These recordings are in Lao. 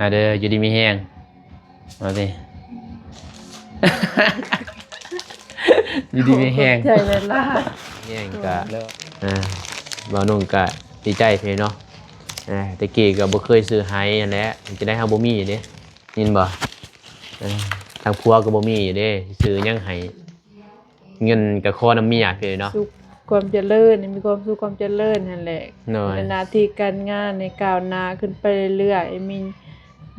ມາເດີ ຢູ່ດີມີແຮງ ວ່າຕິ ຢູ່ດີມີແຮງ ຂອບໃຈຫຼາຍໆ ແຮງກະ ອ່າ ບ່າວໜຸ່ງກະດີໃຈເດ້ເນາະ ອ່າ ແຕ່ກີ້ກະບໍ່ເຄີຍຊື້ໃຫ້ຫັ້ນແຫຼະ ຈັ່ງໃດເຮົາບໍ່ມີເດ້ ຍິນບໍ່ ເອີ ທາງຜົວກໍບໍ່ມີຢູ່ເດ້ ຊິຊື້ຫຍັງໃຫ້ ເງິນກໍຂໍນຳເມຍພີ້ເນາະ ສຸກຄວາມຈະເລີນ ໃຫ້ມີຄວາມສຸກຄວາມຈະເລີນຫັ້ນແຫຼະ ໂດຍ ໃນໜ້າທີ່ການງານໃຫ້ກ້າວໜ້າຂຶ້ນໄປເລື້ອຍໆ ໃຫ້ມີ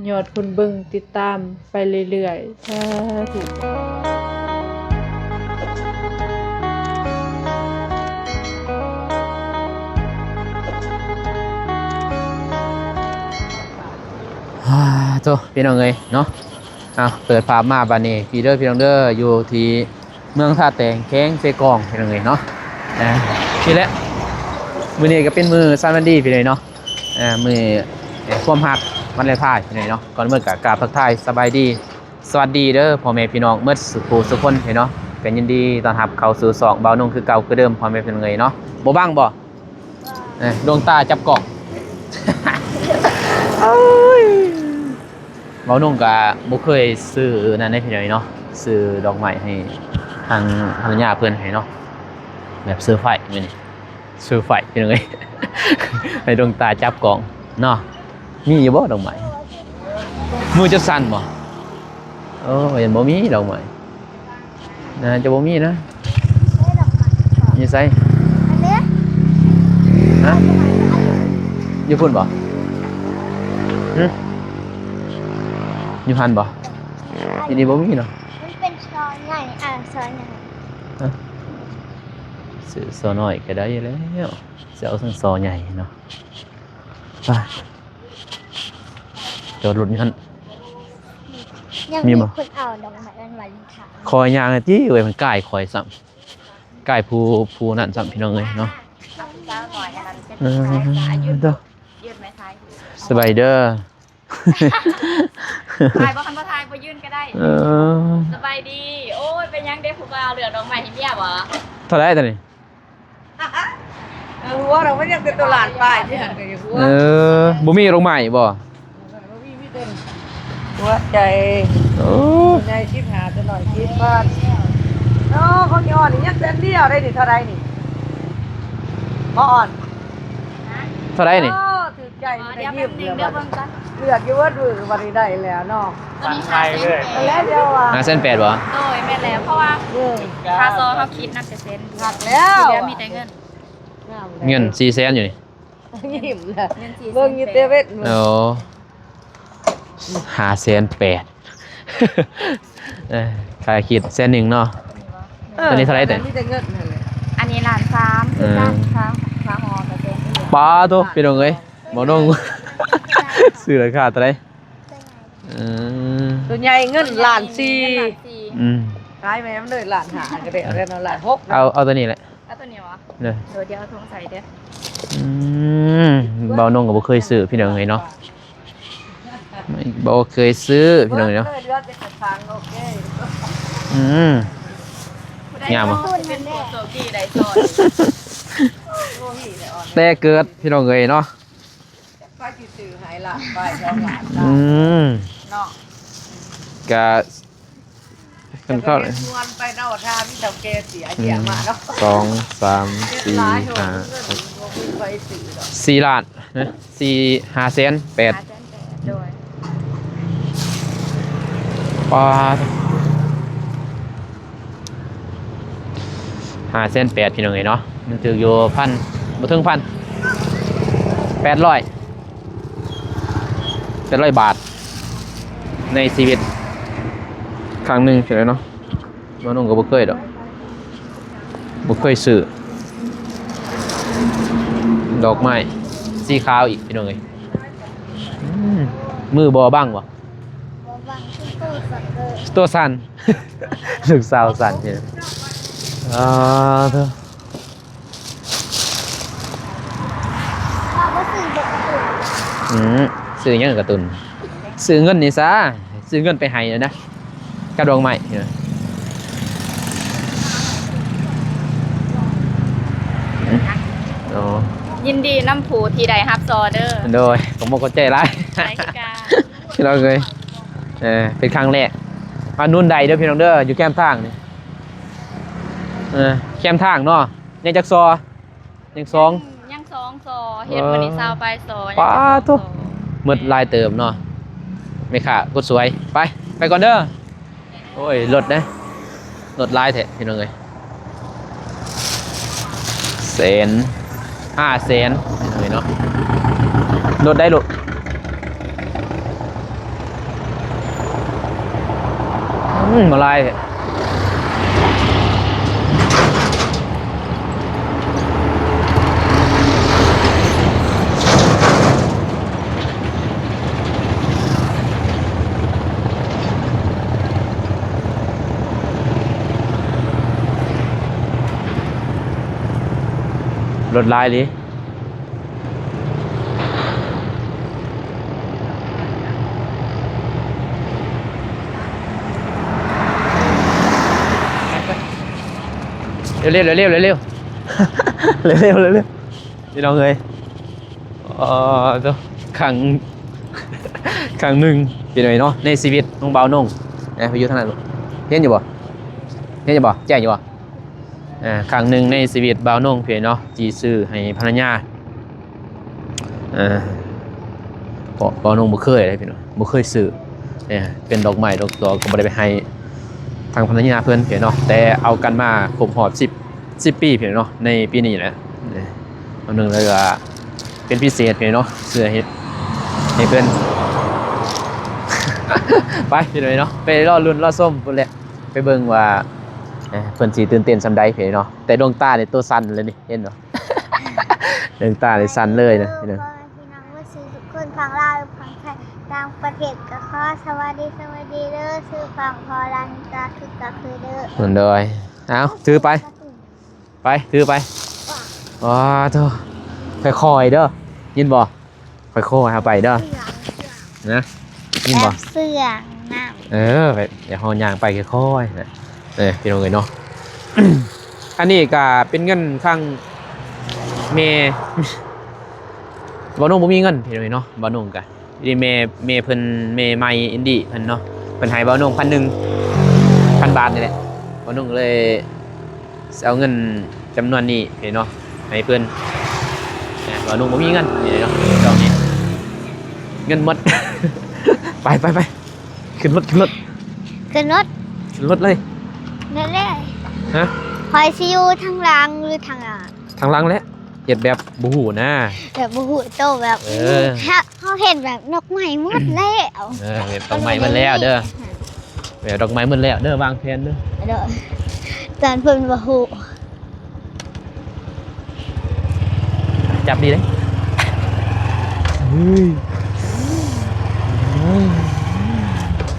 ຍອດຄົນເບິ່ງຕິດຕາມໄປເລື້ອຍໆ ສາທຸ. ໂທ້ ພີ່ນ້ອງເອີຍເນາະ ເອົາ ເປີດພາບມາບາດນີ້ ພີ້ເດີ ພີ່ນ້ອງເດີ ຢູ່ທີ່ເມືອງທ່າແຕງ ແຂວງເຊກອງ ພີ່ນ້ອງເອີຍເນາະ ອ່າ ນີ້ແຫຼະ ມື້ນີ້ກໍເປັນມື້ສັນວັນດີ ພີ່ນ້ອງເນາະ ອ່າ ມື້ແຫ່ງຄວາມຮັກ ວັນວາເລນທາຍ ພີ່ນ້ອງເນາະ ກ່ອນອື່ນກໍກາບທັກທາຍສະບາຍດີ ສະຫວັດດີເດີ ພໍ່ແມ່ພີ່ນ້ອງໝົດສູ່ຜູ້ສູ່ຄົນ ພີ່ນ້ອງເນາະ ກໍຍິນດີຕ້ອນຮັບເຂົ້າສູ່ຊ່ອງບ່າວນົງຄືເກົ່າຄືເດີມ ພໍ່ແມ່ພີ່ນ້ອງເອີຍເນາະ ບໍ່ບັງບໍ່ ເອີ ດວງຕາຈັບກ້ອງ ເອີຍ ເວົ້າໜຸ່ງກະບໍ່ເຄີຍຊື້ນັ້ນເດ້ພີ່ນ້ອງເນາະ ຊື້ດອກໄມ້ໃຫ້ທາງພັນລະຍາເພິ່ນໃຫ້ເນາະ ແບບເຊີໄພມື້ນີ້ ເຊີໄພພີ່ນ້ອງເອີຍ ໃຫ້ດວງຕາຈັບກ້ອງເນາະ ມີຢູ່ບໍ່ດອກໄມ້ ມືຈະສັ່ນບໍ່ ໂອ້ ຍັງບໍ່ມີດອກໄມ້ ໜ້າຈະບໍ່ມີນະ ຢູ່ໃສ ຮະ ຢູ່ພຸ້ນບໍ່ ຫຶ ຢູ່ຫັ້ນບໍ່ ທີ່ນີ້ບໍ່ມີເນາະ ມັນເປັນຊອຍໃຫຍ່ ອ່າ ຊອຍໃຫຍ່ ຮະ ຊື້ຊໍນ້ອຍກໍໄດ້ແລ້ວ ຊິເອົາຊັ້ນຊໍໃຫຍ່ເນາະ ໄປ ຈອດລົດຢູ່ຫັ້ນ ຍັງມີບໍ່ ມີຄົນເອົາດອກໄມ້ວັນວາເລນທາຍ ຂ້ອຍຍ່າງຕິເວີຍ ມັນກາຍຂ້ອຍຊ້ຳ ກາຍຜູ້ ຜູ້ນັ້ນຊ້ຳ ພີ່ນ້ອງເອີຍເນາະ ເອີ ເດີ ສະບາຍດີເດີ ຖ່າຍບໍ່ ຄັນບໍ່ຖ່າຍບໍ່ຢືນກໍໄດ້ ເອີ ສະບາຍດີ ໂອ້ຍ ເປັນຫຍັງເດຜູ້ບ່າວ ເຫຼືອດອກໄມ້ໃຫ້ເມຍບໍ່ ເທົ່າໃດຕົວນີ້? ເອີ ຫົວເຮົາມັນຍັງແຕ່ໂຕລ້ານປາຍ ທີ່ຫັ້ນກໍຢ່າຫົວ ເອີ ບໍ່ມີດອກໄມ້ບໍ່? ບໍ່ມີ ມີແຕ່ຫົວໃຈ ໂອ້ ໃຫຍ່ສິບຫ້າ ໂຕນ້ອຍສິບພັນ ເນາະ ຂອງຍອດນີ້ຍັງແສນດຽວໄດ້ນີ້ ເທົ່າໃດນີ້? ບໍ່ອ່ອນ ເທົ່າໃດນີ້? ໂອ້ ຖືກໃຈ ໄດ້ຍິ້ມແລ້ວບັດ ເລືອກຢູ່ເບິດມື້ ບັດນີ້ໄດ້ແລ້ວເນາະ ຕົວນີ້ຫ້າແສນແປດ ແລ້ວດຽວວ່າ ຫ້າແສນແປດບໍ່? ໂດຍ ແມ່ນແລ້ວ ເພາະວ່າ ເອີ ຄ່າຊໍເຮົາຄິດນຳແຕ່ແສນດຽວ ຄັກແລ້ວ ທີ່ເຫຼືອມີແຕ່ເງິນ ງາມ ເງິນສີ່ແສນຢູ່ນີ້ ຍິ້ມນະ ເບິ່ງຢູ່ແຕ່ເວັດມື້ ໂອ້ ຫ້າແສນແປດ ເອີ ຄ່າຄິດແສນໜຶ່ງເນາະ ເອີ ອັນນີ້ເທົ່າໃດແຕ່? ມີແຕ່ເງິນຫັ້ນແຫຼະ ອັນນີ້ລ້ານສາມ ເອີ ຄືກັນ ຄ່າ ຄ່າຫໍ່ກໍແສນໜຶ່ງ ປາໂທ້ ພີ່ນ້ອງເອີຍ ບໍ່ນ້ອງ ຊື້ລາຄາເທົ່າໃດ? ເອີ ຕົວໃຫຍ່ເງິນລ້ານສີ່ ເງິນລ້ານສີ່ ອືມ ຂາຍແມ່ມັນເລີຍລ້ານຫ້າ ກໍໄດ້ ເອົາແລ້ວເນາະ ລ້ານຫົກ ເອົາ ເອົາຕົວນີ້ແຫຼະ ເອົາຕົວນີ້ຫວະ? ເດີ ໂດຍ ດຽວເອົາຖົງໃສ່ເດີ ອືມ ບ່າວນົງກໍບໍ່ເຄີຍຊື້ ພີ່ນ້ອງເອີຍເນາະ ບໍ່ເຄີຍຊື້ ພີ່ນ້ອງເອີຍເນາະ ເອີ ເຫຼືອແຕ່ກະຖາງ ໂອເຄ ອືມ ງາມບໍ່? ເປັນຜູ້ໂຊກດີໄດ້ຊອຍ ແຕ່ເກີດ ພີ່ນ້ອງເອີຍເນາະ ໃຜຊິຊື້ໃຫ້ລ້ານປາຍ ສອງລ້ານ ອືມ ເນາະ ກະ ຄັນເຂົ້າ ຈະໄປເຮັດມ່ວນໄປເນາະ ຖ້າມີເຖົ້າແກ່ເສຍ ອືມ ເສຍມາເນາະ ສອງ ສາມ ສີ່ ຫ້າ ຫົກ ເງິນບໍ່ມີໃຜຊື້ດອກ ສີ່ລ້ານນະ ສີ່ ຫ້າແສນແປດ ຫ້າແສນແປດ ໂດຍ ປາດ ຫ້າແສນແປດ ພີ່ນ້ອງເອີຍເນາະ ມັນຖືກຢູ່ພັນ ບໍ່ເຖິງພັນ ແປດຮ້ອຍ ແປດຮ້ອຍບາດ ໃນຊີວິດຄັ້ງໜຶ່ງ ພີ່ນ້ອງເນາະ ບ່າວນົງກໍບໍ່ເຄີຍດອກ ບໍ່ເຄີຍຊື້ ດອກໄມ້ສີຂາວອີກ ພີ່ນ້ອງເອີຍ ອືມ ມືບໍ່ບັງບໍ່? ບໍ່ບັງ ໂຕສັ່ນເລີຍ ໂຕສັ່ນ ລູກສາວສັ່ນຢູ່ ອ່າ ເທີ ວ່າບໍ່ຊື້ເຮັດກະຕຸ້ນ ອືມ ຊື້ຫຍັງກະຕຸ້ນ ຊື້ເງິນນີ້ຊະ ຊື້ເງິນໄປໃຫ້ນະ ກັບດອກໄມ້ ໂອ້ ຍິນດີນຳຜູ້ທີ່ໄດ້ຮັບຊໍເດີ ໂດຍ ຂໍຂອບໃຈຫຼາຍ ໄດ້ຄືກັນ ພີ່ນ້ອງເອີຍ ເອີ ເປັນຄັ້ງແລກ ມາໜູນໄດເດີພີ່ນ້ອງເດີ ຢູ່ແຄມທາງນີ້ ເອີ ແຄມທາງເນາະ ຍັງຈັກຊໍ? ຍັງສອງ ຍັງສອງຊໍ ເຮັດມື້ນີ້ຊາວປາຍຊໍ ປາດໂທ້ ຍັງສອງຊໍ ໝົດຫຼາຍເຕີບເນາະ ແມ່ຄ້າຄົນສວຍ ໄປ ໄປກ່ອນເດີ. ໂອ້ຍ ລົດເດ້ ລົດຫຼາຍແທ້ພີ່ນ້ອງເອີຍ ແສນ ຫ້າແສນພີ່ນ້ອງເອີຍເນາະ ລົດໄດ້ລູກ ອືມ ມາຫຼາຍແທ້. ລົດຫຼາຍອີ່ຫຼີ ເລັວໆ ເລັວໆ ເລັວໆ ເລັວໆ ພີ່ນ້ອງເອີຍ. ເອີ ໂທ້ ຄັ້ງ ຄັ້ງໜຶ່ງພີ່ນ້ອງເນາະ ໃນຊີວິດຂອງບ່າວນົງ ເອີ ໄປຢູ່ທາງນັ້ນ ເຫັນຢູ່ບໍ່ ເຫັນຢູ່ບໍ່ ແຈ້ງຢູ່ບໍ່? ເອີ ຄັ້ງໜຶ່ງໃນຊີວິດບ່າວນົງພີ່ນ້ອງເນາະ ທີ່ຊື້ໃຫ້ພັນລະຍາ ເອີ ເພາະບ່າວນົງບໍ່ເຄີຍເດ້ພີ່ນ້ອງ ບໍ່ເຄີຍຊື້ ເອີ ເປັນດອກໄມ້ດອກຕອກກໍບໍ່ໄດ້ໄປໃຫ້ທາງພັນລະຍາເພິ່ນພີ່ນ້ອງເນາະ ແຕ່ເອົາກັນມາຄົບຮອບສິບ ສິບປີພີ່ນ້ອງເນາະ ໃນປີນີ້ແຫຼະ ອັນໜຶ່ງເລີຍວ່າເປັນພິເສດພີ່ນ້ອງເນາະ ເພື່ອເຮັດໃຫ້ເພິ່ນ ໄປພີ່ນ້ອງເນາະ ໄປລໍລຸ້ນລໍຊົມພຸ້ນແຫຼະ ໄປເບິ່ງວ່າ ເອີ ເພິ່ນຊິຕື່ນເຕັ້ນສ່ຳໃດພີ່ນ້ອງເນາະ ແຕ່ດວງຕານີ້ໂຕສັ່ນເລີຍນີ້ ເຫັນບໍ່ ດວງຕານີ້ສັ່ນເລີຍນະ ພີ່ນ້ອງ ຂໍໃຫ້ພີ່ນ້ອງເບິດສູ່ທຸກຄົນ ຝັ່ງລາວ ຝັ່ງໄທ ຕ່າງປະເທດກໍຂໍສະຫວັດດີ ສະຫວັດດີເດີ ຊື່ຝັ່ງພໍ່ລາວ ນີ້ກະຄືກະຄືເດີ ໂດຍ ເອົາ ຖືໄປ ໄປ ຖືໄປ ວ້າໂທ້ ຄ່ອຍໆເດີ ຍິນບໍ່ ຄ່ອຍໆເຮົາໄປເດີ ນະ ຍິນບໍ່ ເຊື່ອງນຳ ເອີ ແບບເຮົາຍ່າງໄປຄ່ອຍໆນະ ເອີ ພີ່ນ້ອງເອີຍເນາະ ອັນນີ້ກະເປັນເງິນທາງແມ່ ບ່າວນົງບໍ່ມີເງິນພີ່ນ້ອງເອີຍເນາະ ບ່າວນົງກະ ນີ້ແມ່ ແມ່ເພິ່ນ ແມ່ໃໝ່ອິນດີເພິ່ນເນາະ ເພິ່ນໃຫ້ບ່າວນົງພັນໜຶ່ງ ພັນບາດນີ້ແຫຼະ ບ່າວນົງກໍເລີຍຊິເອົາເງິນຈຳນວນນີ້ເນາະ ໃຫ້ເພິ່ນ ບ່າວນົງບໍ່ມີເງິນເນາະ ດອກນີ້ ເງິນໝົດ ໄປ ໄປ ໄປ ຂຶ້ນລົດ ຂຶ້ນລົດ ຂຶ້ນລົດ ຂຶ້ນລົດເລີຍ ນັ້ນແຫຼະ ຮະ ຂ້ອຍຊິຢູ່ທາງຫຼັງ ຫຼືທາງໜ້າ ທາງຫຼັງແຫຼະ ເຮັດແບບບໍ່ຮູ້ນະ ແບບບໍ່ຮູ້ໂຕ ແບບ ເອີ ເຮົາ ເຮົາເຫັນແບບດອກໄມ້ໝົດແລ້ວ ເອີ ແບບດອກໄມ້ໝົດແລ້ວເດີ ແບບດອກໄມ້ໝົດແລ້ວເດີ ວາງແຜນເດີ ເດີ ຕອນເພິ່ນບໍ່ຮູ້ ຈັບດີເດ້ ເຮີ້ຍ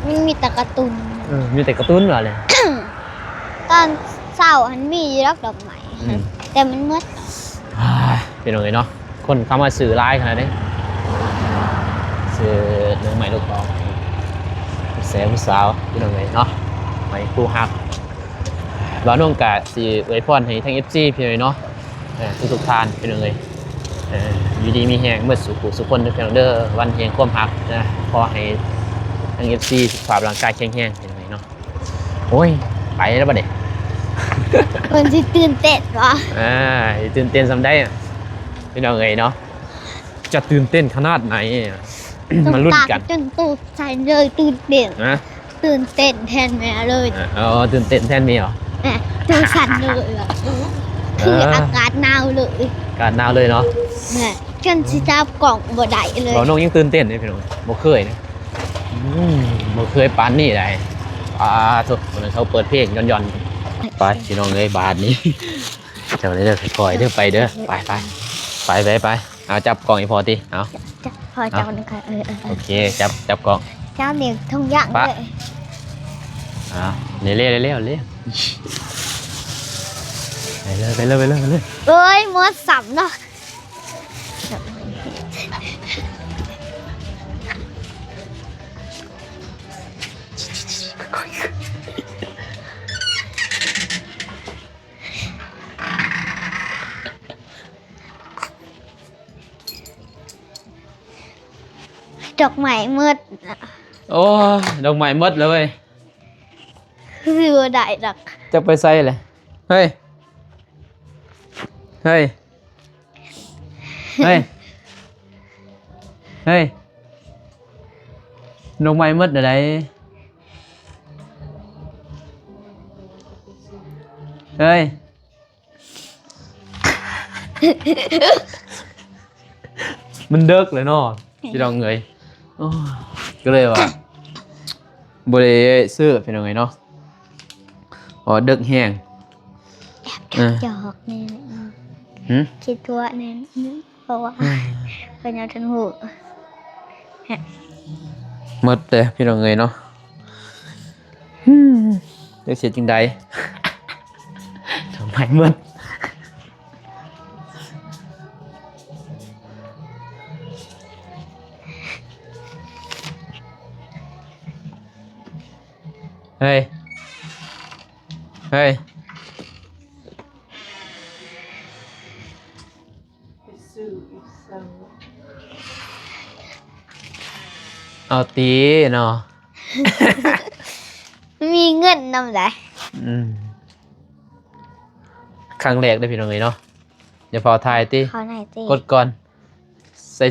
ມັນມີແຕ່ກາຕູນ ເອີ ມີແຕ່ກາຕູນວ່າແຫຼະ ຕອນເຊົ້າຫັ້ນມີຢູ່ດອກ ດອກໄມ້ ອືມ ແຕ່ມັນໝົດ ອ້າຍ ພີ່ນ້ອງເອີຍເນາະ ຄົນເຂົ້າມາຊື້ຫຼາຍຂະໜາດໃດ ຊື້ດອກໄມ້ດອກດອກ ແຊຜູ້ສາວ ພີ່ນ້ອງເອີຍເນາະ ໃຫ້ຄູ່ຮັກ ບ່າວນົງກະຊິອວຍພອນໃຫ້ທັງເອັຟຊີ ພີ່ນ້ອງເອີຍເນາະ ເອີ ທຸກໆທ່ານ ພີ່ນ້ອງເອີຍ ເອີ ຢູ່ດີມີແຮງເບິດສູ່ຜູ້ສູ່ຄົນເດີ ພີ່ນ້ອງເດີ ວັນແຫ່ງຄວາມຮັກນະ ຂໍໃຫ້ທັງເອັຟຊີສຸຂະພາບຮ່າງກາຍແຂງແຮງ ພີ່ນ້ອງເອີຍເນາະ. ໂອ້ຍ ໄປແລ້ວບັດນີ້ ເພິ່ນຊິຕື່ນເຕັ້ນບໍ່? ອ່າ ຊິຕື່ນເຕັ້ນສ່ຳໃດ ພີ່ນ້ອງເອີຍເນາະ ຈະຕື່ນເຕັ້ນຂະໜາດໃດ ມາລຸ້ນກັນ ຈົນໂຕສັ່ນເລີຍ ຕື່ນເຕັ້ນ ຮະ? ຕື່ນເຕັ້ນແທນແມ່ເລີຍ ເອີ ຕື່ນເຕັ້ນແທນແມ່ເຫາະ ແມ່ໂຕສັ່ນເລີຍ ແບບ ເອີ ຄືອາກາດໜາວເລີຍ ອາກາດໜາວເລີຍເນາະ ແມ່ ຈົນຊິຈັບກ້ອງບໍ່ໄດ້ເລີຍ ບ່າວນົງຍັງຕື່ນເຕັ້ນເດ້ ພີ່ນ້ອງ ບໍ່ເຄີຍເດ້. ອືມ ບໍ່ເຄີຍປານນີ້ໃດ໋ ອາ ໂທ້ ມື້ນັ້ນເຂົາເປີດເພງຢ່ອນໆ ໄປພີ່ນ້ອງເອີຍ ບາດນີ້ ເຈົ້າເດີ ຄ່ອຍໆເດີ ໄປເດີ ໄປໆ ໄປໆ ເອົາ ຈັບກ້ອງໃຫ້ພໍ່ຕິ ເອົາ ຈັບພໍ່ເຈົ້າ ເອົາ ໜຶ່ງຄ່ອຍ ເອີໆ ໂອເຄ ຈັບ ຈັບກ້ອງ ເຈົ້ານີ້ທຸງຢາງເລີຍ ເອົາ ເລັວໆ ເລັວໆ ເລັວ ໄປເລີຍ ໄປເລີຍ ໄປເລີຍ ໄປເລີຍ ໂອ້ຍ ໝົດຊ້ຳເນາະ. ດອກໄມ້ໝົດ. ໂອ້ຍ ດອກໄມ້ໝົດແລ້ວເວີຍ. ຄືຊິບໍ່ໄດ້ດອກ. ຈັກໄປໃສແຫຼະ? ເຮີ້ຍ ເຮີ້ຍ ເຮີ້ຍ ເຮີ້ຍ ດອກໄມ້ໝົດແລ້ວໃດ. ເຮີ້ຍ ມັນເດິກແລ້ວເນາະ ພີ່ນ້ອງເອີຍ. ໂອ້ຍ ກໍເລີຍວ່າບໍ່ໄດ້ຊື້ ພີ່ນ້ອງເອີຍເນາະ ເພາະວ່າເດິກແຮງ. ແອບ ເອີ ຈອກແນ່ ຫຶ? ຄິດຕົວະແນ່ ເພາະວ່າ ເອີ ເພິ່ນຍັງທັນຮູ້. ໝົດເດ້ພີ່ນ້ອງເອີຍເນາະ. ຫຶ ຈັກຊິເຮັດຈັ່ງໃດ ດອກໄມ້ໝົດ. ເຮີ້ຍ ເຮີ້ຍ ໄປຊື້ອີກຊັ້ນ ເອົາຕິເນາະ. ມີເງິນນຳໃດ. ອືມ ຄັ້ງແລກເດ້ພີ່ນ້ອງເອີຍເນາະ. ຢ່າຟ້າວຖ່າຍຕິ ຂໍຖ່າຍຕິ ກົດກ່ອນ. ໃສ່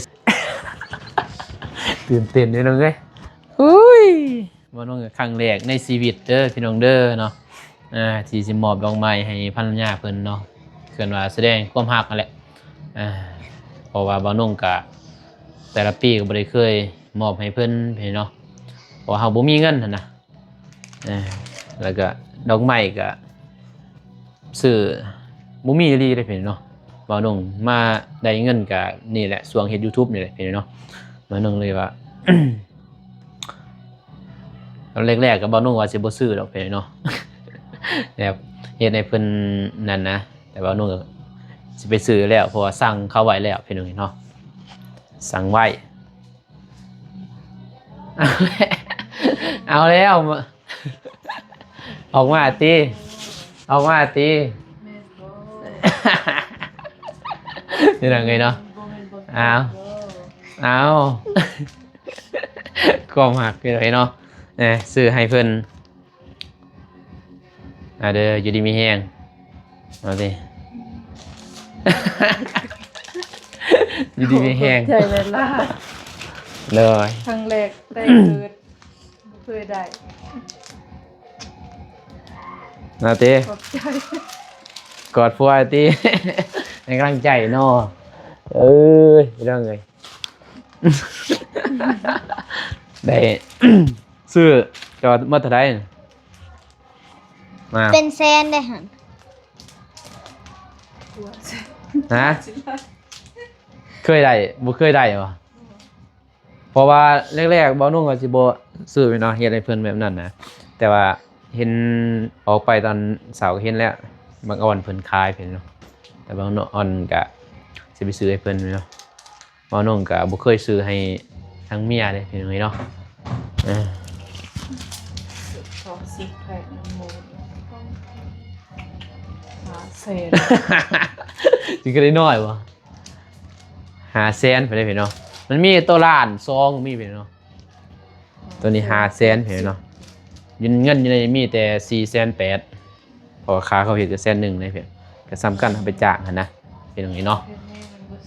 ຕື່ນເຕັ້ນເດ້ນ້ອງເອີຍ. ອຸ້ຍ ບ່າວນົງ ຄັ້ງແລກໃນຊີວິດເດີພີ່ນ້ອງເດີເນາະ ອ່າ ທີ່ຊິມອບດອກໄມ້ໃຫ້ພັນລະຍາເພິ່ນເນາະ. ເອີ້ນວ່າສະແດງຄວາມຮັກຫັ້ນແຫຼະ ອ່າ ເພາະວ່າບ່າວນົງກະແຕ່ລະປີກໍບໍ່ໄດ້ເຄີຍມອບໃຫ້ເພິ່ນເນາະ ເພາະວ່າເຮົາບໍ່ມີເງິນຫັ້ນນະ. ເອີ ແລ້ວກະດອກໄມ້ກະຊື້ບໍ່ມີອີ່ຫຼີເດ້ພີ່ນ້ອງເນາະ. ບ່າວນົງມາໄດ້ເງິນກະນີ້ແຫຼະ ຊ່ວງເຮັດຢູທູບນີ້ແຫຼະພີ່ນ້ອງເນາະ. ບ່າວນົງເລີຍວ່າ ຕອນແລກໆກະບ່າວນົງວ່າຊິບໍ່ຊື້ດອກພີ່ນ້ອງເນາະ ແບບເຮັດໃຫ້ເພິ່ນນັ້ນນະ. ແຕ່ບ່າວນົງກະຊິໄປຊື້ແລ້ວ ເພາະວ່າສັ່ງເຂົາໄວ້ແລ້ວພີ່ນ້ອງເນາະ ສັ່ງໄວ້. ເອົາແລ້ວ ອອກມາຕິ ອອກມາຕິ ແມ່ນບໍ່? ນີ້ນະເອີຍເນາະ ບໍ່ແມ່ນບໍ່ ອ້າວ ເອີ ອ້າວ ຄວາມຮັກເອີຍເນາະ ເອີ ຊື້ໃຫ້ເພິ່ນ. ອ່າເດີ ຢູ່ດີມີແຮງ ເອົາຕິ ຢູ່ດີມີແຮງ ຂອບໃຈຫຼາຍໆ ໂດຍ ຄັ້ງແລກແຕ່ເກີດ ບໍ່ເຄີຍໄດ້ ເອົາຕິ ຂອບໃຈ ກອດຜົວຕິ ໃຫ້ກຳລັງໃຈເນາະ. ເອີຍ ພີ່ນ້ອງເອີຍ ໄດ້ ຊື້ ຈະໝົດເທົ່າໃດ? ມາ ເປັນແສນເດ້ຫັ້ນ ຮະ? ເຄີຍໄດ້ ບໍ່ເຄີຍໄດ້ຫວາ? ເພາະວ່າແລກໆ ບ່າວນົງກໍຊິບໍ່ຊື້ແມ່ນເນາະ ເຮັດໃຫ້ເພິ່ນແບບນັ້ນນະ ແຕ່ວ່າເຫັນອອກໄປຕອນເຊົ້າກໍເຫັນແລ້ວ ບັກອອນເພິ່ນຂາຍເພິ່ນເນາະ ແຕ່ບັກອອນກໍຊິໄປຊື້ໃຫ້ເພິ່ນເນາະ. ບ່າວນົງກໍບໍ່ເຄີຍຊື້ໃຫ້ທາງເມຍເດ້ພີ່ນ້ອງເອີຍເນາະ ເອີ ສອງສິບແພັກນຳໝູ່ ຫ້າແສນ ຊິກໍໄດ້ນ້ອຍບໍ່? ຫ້າແສນພຸ້ນເດ້ພີ່ນ້ອງ ມັນມີໂຕລ້ານສອງ ມີພີ່ນ້ອງ ໂຕນີ້ຫ້າແສນພີ່ນ້ອງ ເງິນ ເງິນຢູ່ໃນນີ້ມີແຕ່ສີ່ແສນແປດ ເພາະວ່າຄ່າເຂົາເຮັດກໍແສນໜຶ່ງເດ້ ກໍສ່ຳກັນເຮົາໄປຈ້າງຫັ້ນນະ ເປັນຈັ່ງນີ້ເນາະ.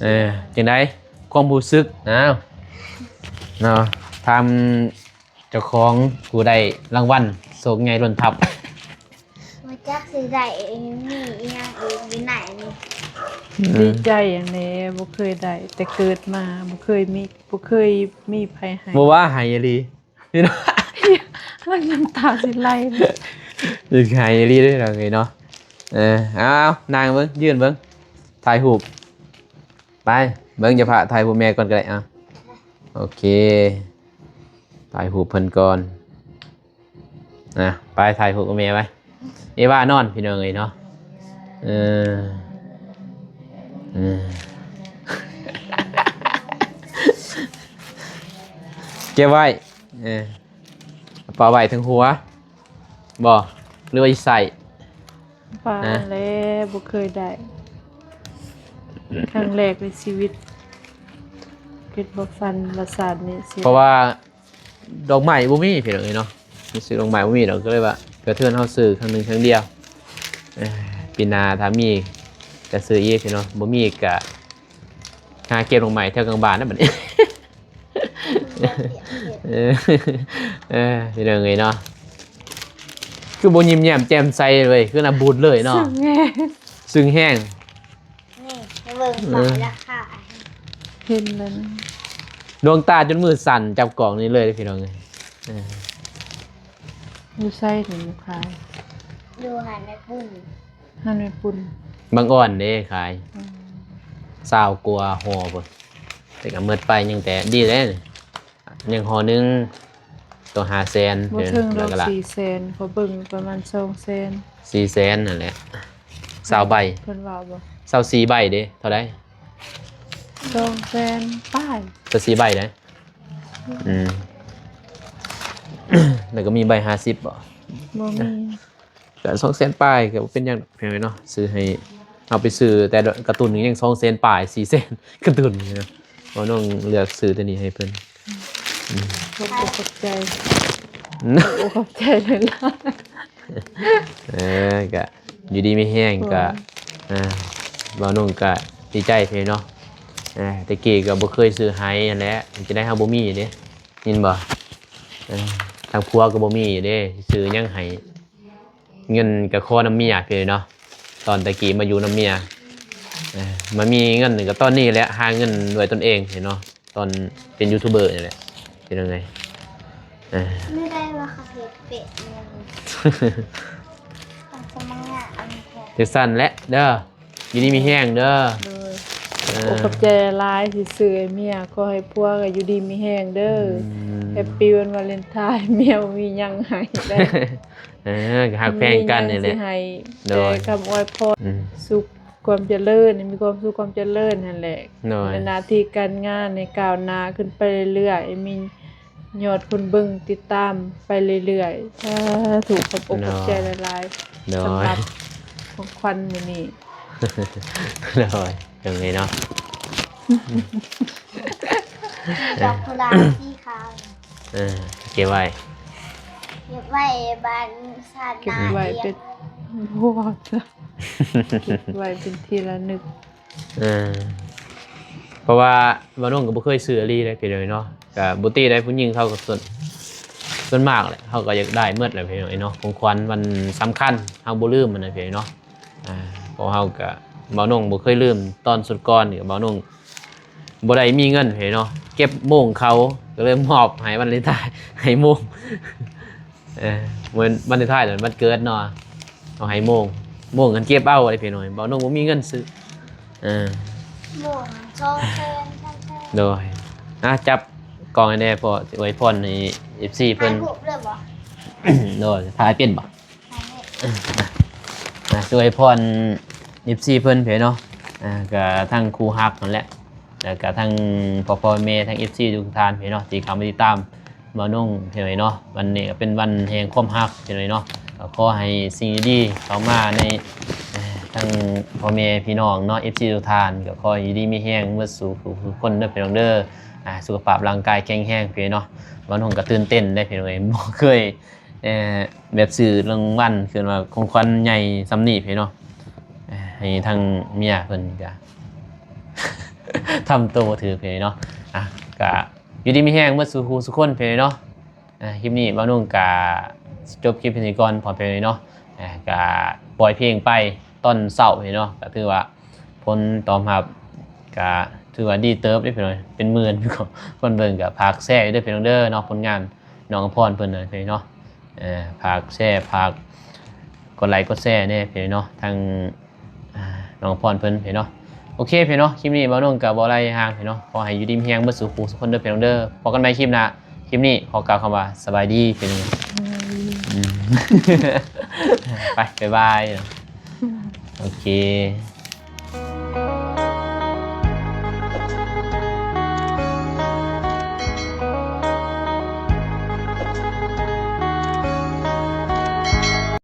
ເອີ ຈັ່ງໃດຄວາມຮູ້ສຶກນະ ເນາະ ຖາມເຈົ້າຂອງຜູ້ໄດ້ລາງວັນໂຊກໃຫຍ່ລົ້ນທັບ ບໍ່ຈັກຊິໄດ້ມີອີ່ຫຍັງອີກຢູ່ໃນນີ້ ອືມ ດີໃຈຫຍັງແດ່ ບໍ່ເຄີຍໄດ້ ແຕ່ເກີດມາບໍ່ເຄີຍມີ ບໍ່ເຄີຍມີໃຜໃຫ້ ບໍ່ວ່າໃຫ້ອີ່ຫຼີ ພີ່ນ້ອງ ນ້ຳຕາຊິໄຫຼ ຢາກໃຫ້ອີ່ຫຼີເດ້ນ້ອງເອີຍເນາະ. ເອີ ເອົາ ນັ່ງເບິ່ງ ຢືນເບິ່ງ ຖ່າຍຮູບ ໄປ ເບິ່ງ ຈະພາຖ່າຍຮູບແມ່ກ່ອນກໍໄດ້ ເອົາ ໂອເຄ ຖ່າຍຮູບເພິ່ນກ່ອນ ນະ ໄປຖ່າຍຮູບກັບແມ່ໄປ. ເອວານອນ ພີ່ນ້ອງເອີຍເນາະ ເອີ ເອີ ເກັບໄວ້ ເອີ ເອົາໄວ້ເທິງຫົວບໍ່ ຫຼືວ່າຊິໃສ່? ປາ ນະ ແລະ ບໍ່ເຄີຍໄດ້ ຄັ້ງແລກໃນຊີວິດ ຄິດບໍ່ຝັນວ່າຊາດນີ້ຊິ ເພາະວ່າ ດອກໄມ້ບໍ່ມີພີ່ນ້ອງເອີຍເນາະ ຊື້ດອກໄມ້ບໍ່ມີດອກ ກໍເລີຍວ່າກະເທີນເຮົາຊື້ຄັ້ງໜຶ່ງຄັ້ງດຽວ ເອີ ປີໜ້າຖ້າມີກະຊື້ອີກພີ່ນ້ອງ ບໍ່ມີກະຫາເກັບດອກໄມ້ແຖວກາງບ້ານນະບັດນີ້ ເອີ ເອີ ພີ່ນ້ອງເອີຍເນາະ ຄືບໍ່ຍິ້ມແຍ້ມແຈ່ມໃສເລີຍ ຄືໜ້າບູດເລີຍເນາະ ຊຶ້ງແຮງ ຊຶ້ງແຮງ ນີ້ ເບິ່ງ ເອີ ປາລາຄາ ເຫັນແລ້ວນະ ດວງຕາຈົນມືສັ່ນຈັບກ້ອງນີ້ເລີຍພີ່ນ້ອງເອີຍ ເອີ ຢູ່ໃສນີ້ຂາຍ? ຢູ່ຮ້ານແມ່ປຸ້ນ ຮ້ານແມ່ປຸ້ນ ບັງອ່ອນເດ້ຂາຍ ອືມ ຊາວກວ່າຫໍ່ພຸ້ນ ແຕ່ກໍໝົດໄປ ຍັງແຕ່ ດີແລ້ວນີ້ ຍັງຫໍ່ໜຶ່ງ ໂຕຫ້າແສນ ບໍ່ເຖິງດອກ ສີ່ແສນ ເຂົາເບິ່ງປະມານສອງແສນ ສີ່ແສນນັ້ນແຫຼະ ຊາວໃບ ເພິ່ນເວົ້າບໍ່ ຊາວສີ່ໃບເດ້ ເທົ່າໃດ? ສອງແສນປາຍ ຊາວສີ່ໃບເດ້ ອືມ ແລ້ວກໍມີໃບຫ້າສິບບໍ່? ບໍ່ມີ ກະສອງແສນປາຍ ກະບໍ່ເປັນຫຍັງດອກພີ່ນ້ອງເນາະ ຊື້ໃຫ້ ເຮົາໄປຊື້ແຕ່ກາຕູນນີ້ຍັງສອງແສນປາຍ ສີ່ແສນ ກາຕູນນີ້ນະ ບໍ່ນ້ອງເລືອກຊື້ໂຕນີ້ໃຫ້ເພິ່ນ ອືມ ຂອບໃຈ ຂອບໃຈຫຼາຍໆ ເອີ ກະຢູ່ດີມີແຮງ ກະ ເອີ ບ່າວນົງກະດີໃຈເດ້ເນາະ ເອີ ແຕ່ກີ້ກະບໍ່ເຄີຍຊື້ໃຫ້ຫັ້ນແຫຼະ ຈັ່ງໃດເຮົາບໍ່ມີເດ້ ຍິນບໍ່? ເອີ ທາງຜົວກໍບໍ່ມີເດ້ ຊິຊື້ຫຍັງໃຫ້ ເງິນກໍຂໍນຳເມຍພີ້ເນາະ ຕອນແຕ່ກີ້ມາຢູ່ນຳເມຍ ເອີ ມາມີເງິນກໍຕອນນີ້ແຫຼະ ຫາເງິນດ້ວຍຕົນເອງພີ້ເນາະ ຕອນເປັນຢູທູບເບີນີ້ແຫຼະ ເປັນຈັ່ງໃດ? ເອີ ໄດ້ວ່າເຂົາເຮັດເປັນ ເປັນສະມັງງານ ຈັ່ງຊັ້ນແຫຼະເດີ ຢູ່ດີມີແຮງເດີ ໂດຍ ເອີ ໂອ້ ຂອບໃຈຫຼາຍທີ່ຊື້ໃຫ້ເມຍ ຂໍໃຫ້ຜົວກໍຢູ່ດີມີແຮງເດີ ອືມ ແຮບປີວັນວາເລັນທາຍ ເມຍບໍ່ມີຫຍັງໃຫ້ເດີ ເອີ ກໍຮັກແພງກັນນີ້ແຫຼະ ມີຫຍັງຊິໃຫ້ ໂດຍ ແຕ່ຄຳອວຍພອນ ອືມ ສຸກຄວາມຈະເລີນ ມີຄວາມສຸກຄວາມຈະເລີນຫັ້ນແຫຼະ ໂດຍ ໃນໜ້າທີ່ການງານໃຫ້ກ້າວໜ້າຂຶ້ນໄປເລື້ອຍໆ ມີຍອດຄົນເບິ່ງຕິດຕາມໄປເລື້ອຍໆ ສາທຸ ຂອບອົກຂອບໃຈຫຼາຍໆ ໂດຍ ສຳລັບຂອງຂວັນມື້ນີ້ ໂດຍ ຈັ່ງໃດເນາະ ດອກກຸຫຼາບສີຂາວ ເອີ ເກັບໄວ້ ເກັບໄວ້ບາດຊາດໜ້າ ເກັບໄວ້ເປັນ ເກັບໄວ້ເປັນທີ່ລະນຶກ ເອີ ເພາະວ່າບ່າວນົງກໍບໍ່ເຄີຍຊື້ອີ່ຫຼີເດ້ພີ່ນ້ອງເນາະ ກໍບໍ່ຕິໄດ້ ຜູ້ຍິງເຂົາກໍສ່ວນ ສ່ວນມາກແຫຼະ ເຂົາກໍຢາກໄດ້ໝົດແຫຼະພີ່ນ້ອງເນາະ ຂອງຂວັນວັນສຳຄັນ ເຮົາບໍ່ລືມຫັ້ນນະພີ່ນ້ອງເນາະ ອ່າ ເພາະເຮົາກໍ ບ່າວນົງບໍ່ເຄີຍລືມ ຕອນຊຸດກ່ອນນີ້ ບ່າວນົງບໍ່ໄດ້ມີເງິນພີ່ນ້ອງເນາະ ເກັບໂມງເຂົາ ກໍເລີຍມອບໃຫ້ວັນເລັນທາຍ ໃຫ້ໂມງ ເອີ ວັນ ວັນເລັນທາຍ ວັນເກີດເນາະ ເອົາໃຫ້ໂມງ ໂມງຫັ້ນເກັບເອົາເດ້ພີ່ນ້ອງ ບ່າວນົງບໍ່ມີເງິນຊື້ ເອີ ໂມງສອງແສນ ສາມແສນ ໂດຍ ອ່ະ ຈັບກ້ອງໃຫ້ແດ່ ເພາະຊິອວຍພອນໃຫ້ເອັຟຊີເພິ່ນ ຖ່າຍຮູບເລີຍບໍ່? ໂດຍ ຖ່າຍເປັນບໍ່? ອ່າ ຊ່ວຍພອນເອັຟຊີເພິ່ນເພເນາະ ອ່າ ກະທັງຄູ່ຮັກຫັ້ນແຫຼະ ແລ້ວກະທັງພໍ່ໆແມ່ໆ ທັງເອັຟຊີທຸກທ່ານເພເນາະ ທີ່ເຂົ້າມາຕິດຕາມບ່າວນົງເພເນາະ ວັນນີ້ກະເປັນວັນແຫ່ງຄວາມຮັກເພເນາະ ກະຂໍໃຫ້ສິ່ງດີໆເຂົ້າມາໃນ ເອີ ທັງພໍ່ແມ່ພີ່ນ້ອງເນາະ ເອັຟຊີທຸກທ່ານ ກະຂໍໃຫ້ຢູ່ດີມີແຮງເບິດສູ່ຜູ້ທຸກຄົນເດີເພນ້ອງເດີ ອ່າ ສຸຂະພາບຮ່າງກາຍແຂງແຮງເພເນາະ ບ່າວນົງກະຕື່ນເຕັ້ນເດ້ເພເນາະ ບໍ່ເຄີຍ ເອີ ແບບຊື້ລາງວັນ ຄືວ່າຂອງຂວັນໃຫຍ່ສ່ຳນີ້ເພເນາະ ໃຫ້ທາງເມຍເພິ່ນກະທຳໂຕບໍ່ຖືກເພເນາະ ອ່ະ ກະຢູ່ດີມີແຮງເບິດສູ່ຜູ້ສູ່ຄົນເພເນາະ ອ່ະ ຄລິບນີ້ບ່າວນົງກະຈົບຄລິບເພນີ້ກ່ອນ ພໍເພເນາະ ອ່ະ ກະປ່ອຍເພງໄປຕອນເຊົ້າເພເນາະ ກະຖືວ່າ ຜົນຕອບຮັບກະຖືວ່າດີເຕີບເດ້ພີ່ນ້ອງ ເປັນໝື່ນຄົນເບິ່ງ ກະຝາກແຊເດີພີ່ນ້ອງເດີເນາະ ຜົນງານນ້ອງອຳພອນເພິ່ນເນາະ ເອີ ຝາກແຊ ຝາກກົດໄລກົດແຊແດ່ພີ່ນ້ອງເນາະ ທາງ ອ່າ ນ້ອງອຳພອນເພິ່ນພີ່ນ້ອງເນາະ ໂອເຄພີ່ນ້ອງເນາະ ຄລິບນີ້ບ່າວນົງກະບໍ່ໄດ້ຫ່າງພີ່ນ້ອງເນາະ ຂໍໃຫ້ຢູ່ດີມີແຮງເບິດສູ່ຜູ້ສູ່ຄົນເດີພີ່ນ້ອງເດີ ພົບກັນໃໝ່ຄລິບໜ້າ ຄລິບນີ້ຂໍກ່າວຄຳວ່າສະບາຍດີພີ່ນ້ອງ ອືມ ອືມ ໄປ ບາຍບາຍ ໂອເຄ.